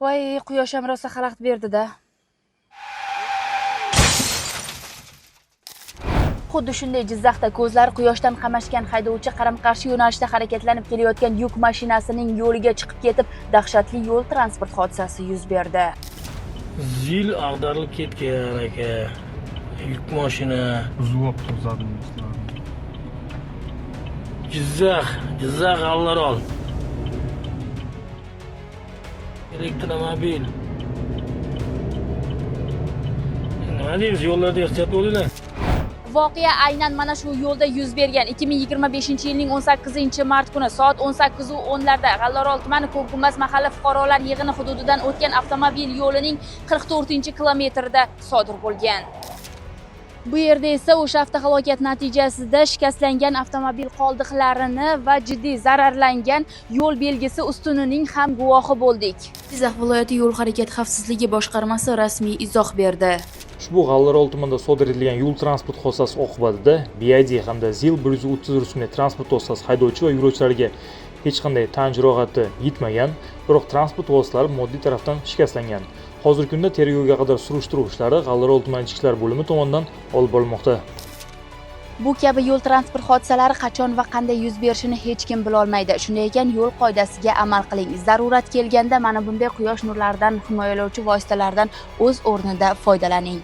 Voy, quyosh ham rosa xalaqit berdi-da. Xuddi shunday Jizzaxda ko'zlari quyoshdan qamashgan haydovchi qarama-qarshi yo'nalishda harakatlanib kelayotgan yuk mashinasining yo'liga chiqib ketib, dahshatli yo'l transport hodisasi yuz berdi. Zil ag'darilib ketgan aka. Yuk mashina. Buzib задний. Jizzax, Jizzax G'allarol. Elektromobil. Nima deymiz, yo'llarda ehtiyot bo'linglar. Voqea aynan mana shu yo'lda yuz bergan. 2025-yilning 18-mart kuni soat 18:10 larda G'allaorol tumani Ko'kgumbaz mahalla fuqarolar yig'ini hududidan o'tgan avtomobil yo'lining 44-kilometrida sodir bo'lgan. Bu yerda esa o'sha avtohalokat natijasida shikastlangan avtomobil qoldiqlarini va jiddiy zararlangan yo'l belgisi ustunining ham guvohi bo'ldik. Jizzax viloyati yo'l harakati xavfsizligi boshqarmasi rasmiy izoh berdi. Ushbu G'allaorol tumanida sodir etilgan yo'l transport hodisasi oqibatida BYD hamda ZIL 130 rusumli transport vositasi haydovchi va yo'lovchilariga hech qanday tan jarohati yetmagan, biroq transport vositalari moddiy tarafdan shikastlangan. Hozirgi kunda tergovga qadar surishtiruv ishlari G'allaorol tumani ichki ishlar bo'limi tomonidan olib borilmoqda. Bu kabi yo'l transport hodisalari qachon va qanday yuz berishini hech kim bila olmaydi. Shunday ekan, yo'l qoidasiga amal qiling. Zarurat kelganda mana bunday quyosh nurlaridan himoyalovchi vositalardan o'z o'rnida foydalaning.